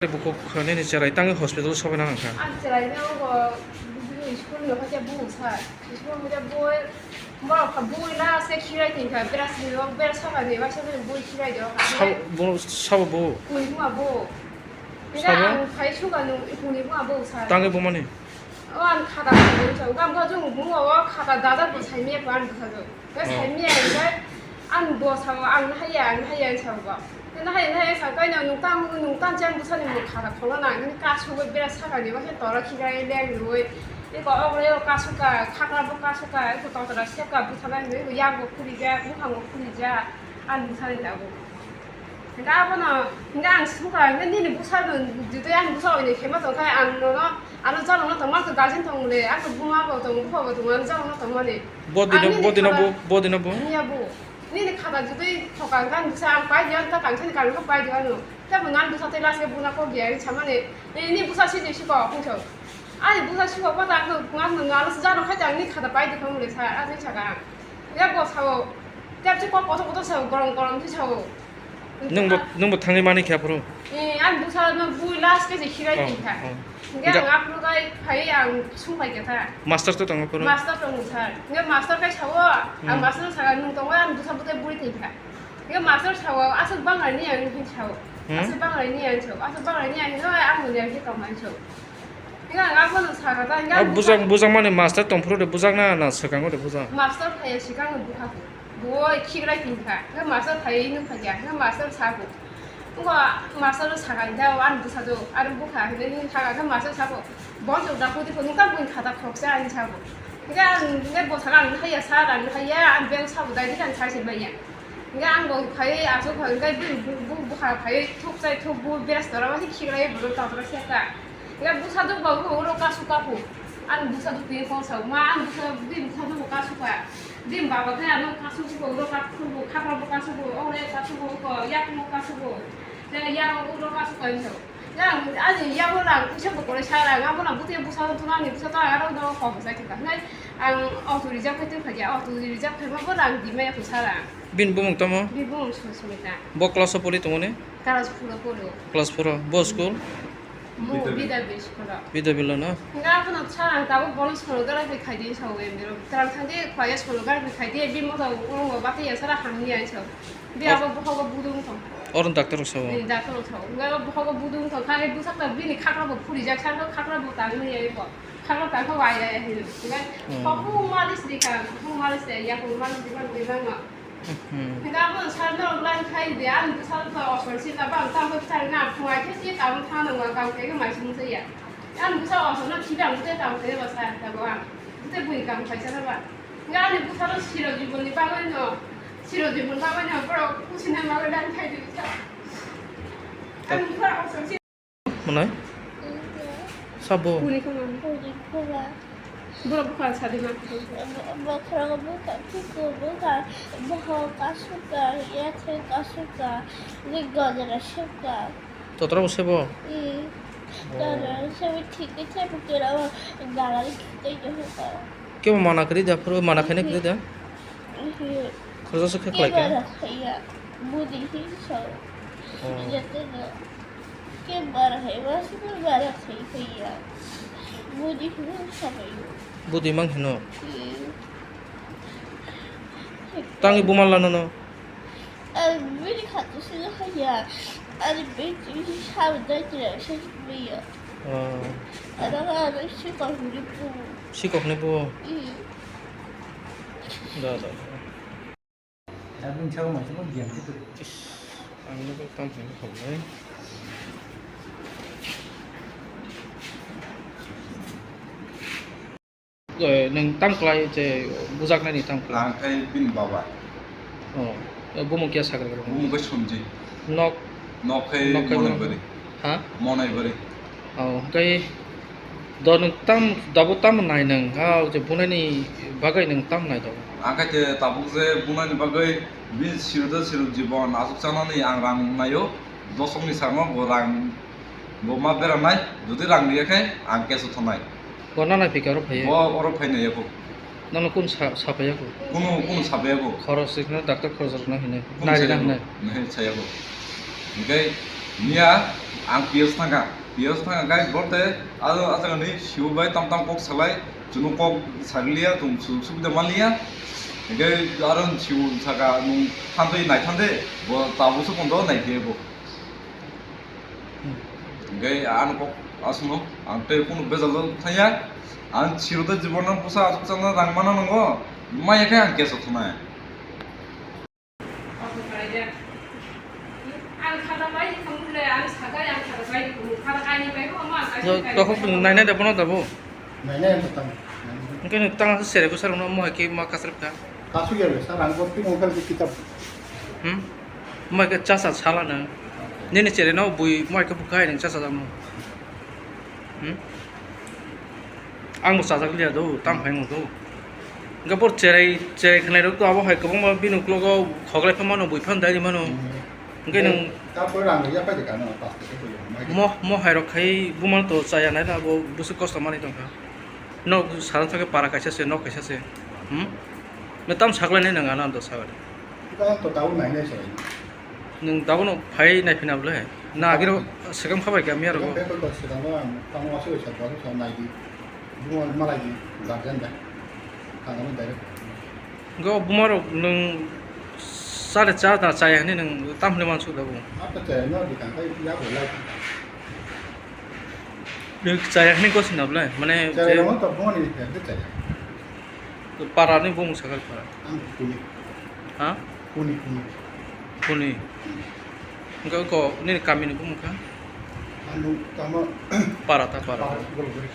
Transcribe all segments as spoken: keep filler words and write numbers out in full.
Bukhuk nini cherai tangwi hospital sobaina nangkha. Ang cheraino bo school no khe bui sa. School no khe bui, borok kha bui la se khirai tongkha, beras ni rok, beras soka ni, waisa bui khirai do. Sabo bo? Kuni buma bo. Sabo? Ang phai suka nung kuni buma bo sa. Tangwi bumani? O ang khata kuni sa. Gam ga jung buma o khata dada bo sai me ko ang sa do. Khe saimya hwnkhe ang bo sao, ang haya, ang haya, ang sao bo. Khe nahaya, nahaya sao, kaino nwng tang, nwng tang chang bwsani mwkha rok kholo nang, hwnwi kasugwi bera sakani, bo khe tora khirai leng rwui. Eko obo kasukha, khakra bo kasukha, eko totra sepkha, bwtharnai hwnwi eko yakbo khurijak, buphango khurijak, ani bwsani tabuk. Hwnkhe abono, hwnkhe ang sukha, hwnkhe nini bwsano, jotoi ani bwsa oini khe ma tongkha, ang nono, ano jalokno tongma khe guardian tongmole, ang buma bo tongo, bupha bo tongo, ano jalokno tongmani. Bodino, bodino bo, bodino bo. Niya bo. Nini khata jotoi thoka hwnkhe ang bwsa ang pai di, ang ta tangsa ni karwi khe pai di ano. Tei bo nang bwsa tei last khe buna kok di, ang samani, nini bwsa si di si kok, hwnkhe. Ani bwsa si kok, pata ang khe, ang khe, ano jalo khai ta, ang ni khata pai di khe mole sa, ani saka ang. Ya bo sao, tei bwsa kok kotor kotor sao, gorom gorom si sao. Nwng bo, nwng bo thangwi mani khe aphuru? Eh, ang bwsa no bui last khe se khirai tongkha. Oh, oh. Hingke ang aphuru bai phai ang sung pai kha. Master to tongo phuru? Master tongo sir. Hingke master kai sao, ang master saka nwng tongo, ang bwsa bwtai bui tongkha. Hingke master sao, aswk banglaini ang hin sao. Hmm? Aswk banglaini ang sao, aswk banglaini ang hin, ang muni ang hin tongmani sao. Hingke ang abono saka ta, hingke ang bujak, bujak mani master tongphuru de bujak na, na swkango de bujak? Master phai swkango bukha. Bo khiklai tongkha, hingke master phai nukha kha, hingke master sabo. Wngkha master sakha, hingke ani bwsajwk, ani bukha hinwi nini sakha, hingke master sabo. Bo chwng da pudi pudi nukha, buini khata khoksa ani sabo. Hingke ang, hingke bo sakha, ang haya sir, ang haya, ang beng sabo, dai dikha, ang sai se manya. Hingke ang bo phai, aswk phai, hingke bini bu-, bu-, bukha phai, thuk chai thuk bu, beras tora, wasi khiklai, bo tora seka. Hingke bwsajwk bo uro kasu kaku. Ani bwsajwk twi kok sao ma, ani bwsa, bini bwsajwk bo kasu ka. Bini baba khe ano kasu bo uro kaku bo, khapang bo kasu bo, ore kasu bo, ko yak bo kasu bo. Tei yak uro kasu ka hinwi sao. Yang ani yak bo rang puisa bo kore sa rang, abo na bwtwi bwsa tuna ni bwsa ta aro no kok sai thika. Nai ang auto reserve khai tong kha ya, auto reserve khai ma bo rang di ma ya ko sa rang. Bini bumung tamo? Bini bumung Susmita. Bo class o pori tongo ne? Class four o poro. Class four o. Bo school? Mo Bidya Bidya School o. Bidya Bidya no? Nga kono sara tabuk bono school gara bai khai di sao em biro. Tram thang di khwaya school gara bai khai di, bi mo ta ulo mo bati ya sara hamni ai sao. Bi abo bohogo budung thong. Oron doctor sao? Ni doctor sao. Nga bohogo budung thong. Khali busak ta bini khakra bo phuri jak, sar khakra bo tang ni ai bo. Khakra tang kha wai ai hin. Nga khobu malis di kan, khobu malis ya, ya khobu malis di kan, di kan ma. Hmm. Hingke abo sal norok line khai di, ang bwsalo to osol si laba, ang tamo bwsai na phungai khe si tamo thang nang ba, kam khe mai sung se ya. Ang bwsa osol no khibi ang bwsai kam khe ba sa ta bo ang. Bwsai bui kam khai sa ba. Hingke ani bwsalo siro jibon ni bagwi no, siro jibon bagwi no borok kusi na bagwi line khai di sa. Ang bwsa osol si. Mwnai? Sabo? Puri koma. Puri koma. Borok bwkha sadi ma. Bo-, bokhorok bwkha, phiku bwkha, boho kasuka, yathai kasuka, ni gojra suka. Totra bo sebo? Hmm. Oh. Totra sebo thik khe sebo kera o galai thik khe suka. Kebo mana kri da, phuru mana khaina kri da? Mhm. Khoroksa khe khlai khe? Kebo mana khaiya, budi hi so. Oh. Jete no. Ke bara hai, wasibo bara khai khaiya. Budi hwnwi sabaio. Budi mang hino? Hmm. Tangwi buma lano no? Ar bini khato sino haiya. Ar bini sabo dai tira se baiya. Oh. Ar aro sikok hwnwi bu. Sikok hwnwi bu? Hmm. Da, da, da. Aboni saka maisingbo gyan se kwrwi. Ish, ang nugwi tamo hwnwi hamnai. Eh, nwng tam klai je bujaknani tam klai? Ang khai bini baba. Oh, eh, bumung kya sakra kra? Bumung khai Somji. Nok? Nok khai nok khai Monaibari. Ha? Monaibari. Oh, hwnkhe do nwng tam, dabo tamo nai nwng, ha, je bunaini bagwi nwng tamo nai do? Ang khe tabuk je bunaini bagwi bini sirdo sirok jibon achuk chanani ang rang naio, dosokni saka bo rang bo ma beranai, jodi rang riya khe ang keso thonai. Bo nana phika oro phaiwi? Bo oro phainai yakho. Nono kun sa-, sapaiya ko? Kunu, kunu sapaiya ko. Khorok se khna, doctor khorok se khna hinwi. Kunu nai rina hinwi. Nahi sayago. Hingke Niya, ang P S thangkha. P S thangkha khe borte aro aswk ni siu bai tam tam kok salai, chwng kok sariliya, chwng sujug subida manliya. Hingke aro siu saka nung thantwi nai thante, bo tabuk se kondo nai khe bo. Hingke ano kok aswkno ang tei kunu bejal thaya. Ang siu tei jibon no bwsa aswk chana rang mana nango, maya khe ang keso thanai. Tokok nainai da bono da bo. Nainai ang tang. Hingke nwng tang se sere bwsa rokno mo hai khe ma kasrap kha. Kasu ya be sir ang bo twi mobile di kitab. Hmm? Mo hai khe chasa sala nwng. Nini sere no bui mo hai khe bwkha hai nwng chasa jamo. Hmm? Ang bo chajak liya do, tam phai nung do. Hingke bo cherai, cherai khnai rok to abo hai kwbangma bini uklogo khoklai phano mano, bui phano dai mano. Hmm. Hingke nwng Tapor rang ya pai de kano, pas de ko ya, mai de. Mo, mo hai rok khai bumano to chaya nai la, bo bwswk kosto manwi tongkha. Nok sana thangkhe para kaisa se, nok kaisa se. Hmm? Me tam saklai nai nang ano do sabai. Kita to tau nai nai se. Nwng tabukno phai naiphina bwle? Na agiro swkang khabai kha miya rogo? Paper kok swkang no ang tamo aswk bai sa, borok sa nai di. Buma malai di, guardian bai. Thangano direct. Go buma rok nwng sare cha da chaya hinwi nwng tam hinwi mansuk da bo? Apa chaya no di kang kai ya bo lai. Nwng chaya hinwi gosina bwle? Mane chaya je no to buma ni chaya. Para ni bung sakal para. Ang kuni. Ha? Kuni, kuni. Kuni. Hingke ko nini kami ni bumung kha? Anu tamo Para ta para. Para, gol, gol.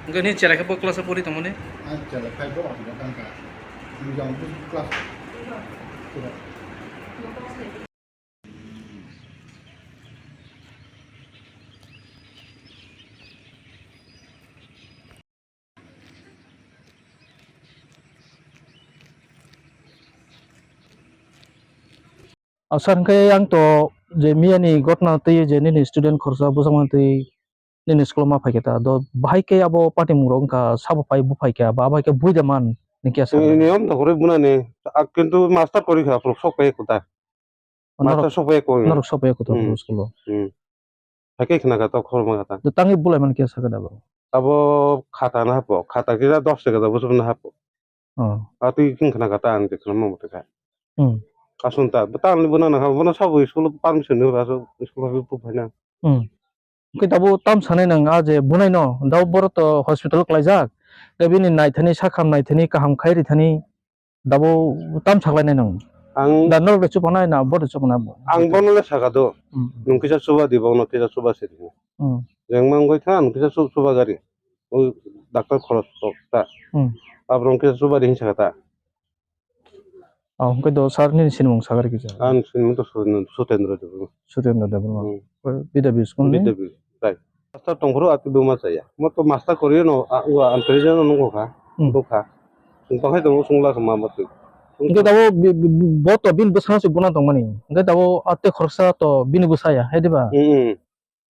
Hingke ni cherai khe bo class o pori tongmani? Ang cherai khai bo ang bo tang kha. Ang jang bo class. Pura. Ah, sir, hingke ang to je miyani gotna twi je nini student khoroksa bwsakmani twi nini school o ma phaikhe ta, do bahai khe abo patimung rok wngkha, sabo phai buphai khe, ba abo hai khe buida man ni kya sa? Niyom to kwrwi bunani, ah, kintu master kwrwi kha, phuru sok pai kota. Master Norok, sok pai kho. Norok sok pai kho to Hmm. School o. Hmm. Hakhe khna kha to khorma kha ta. To tangwi bulai man khe sakhe da bo? Abo khata na hapo, khata kisa dos taka da bwswk na hapo. Oh. Atwi king khna kha ta ang khna mo mate kha. Hmm. Asun ta, ta ani buna na ha, buna sabo school permission ni ba so school ha bu phaina. Hmm. Khe tabo tam sanai nang a je bunai no, da borok to hospital klaijak. Khe bini naithani sakham naithani kaham khai rithani. Dabo tam saklainai nang. Ang Da norok de chupanai na, bo de chupanai bo. Ang bono le saka do. Hmm. Nung kisa chuba di, bono kisa chuba se di. Hmm. Jeng mang goi kha, nung kisa chu-, chuba gari. O doctor khoros tok ta. Hmm. Abro nung kisa chuba di hin saka ta. Oh, hwnkhe do sir nini sinimung sagari kisa. Ang sinimung to Sutendra, Sutendra Debbarma. Sutendra Debbarma. Hmm. P W school ni? P W, right. Master tongphuru ati buma chaya. Mo to master koriyo no, a, ua, ang present no nungkha, Hmm. Bukha. Tongkhai tongo sungla khama mo twi. Hwnkhe dabo bi-, bi-, bi-, bo to bini bwsano se buna tongmani. Hwnkhe dabo ate khoroksa to bini bwsa ya, hai diba? Hmm, hmm.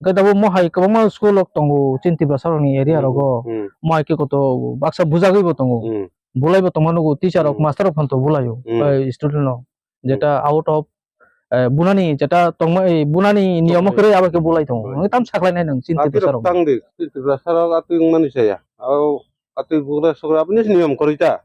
Hwnkhe dabo mo hai kwbangma school rok tongo, chini Tiprasa rokni area Hmm, rogo. Hmm. Mo hai khe koto baksa bujagwi bo tongo. Hmm. Bulai bo tongma nugo, teacher rok, Hmm. Master rok phan to bulaio, Hmm. Bai student rok. Hmm. Jeta out of, eh, bunani jeta tongma, eh, bunani niyomo Tongmani. Kwrwi abo khe bulai tongo. Bulai. Hwnkhe tam saklainai nwng chini Ati Tiprasa rok rok. Tang di, chini Tiprasa rok ati wngmani chaya. Aro ati bugra sugra aboni niyom kwrwi ta.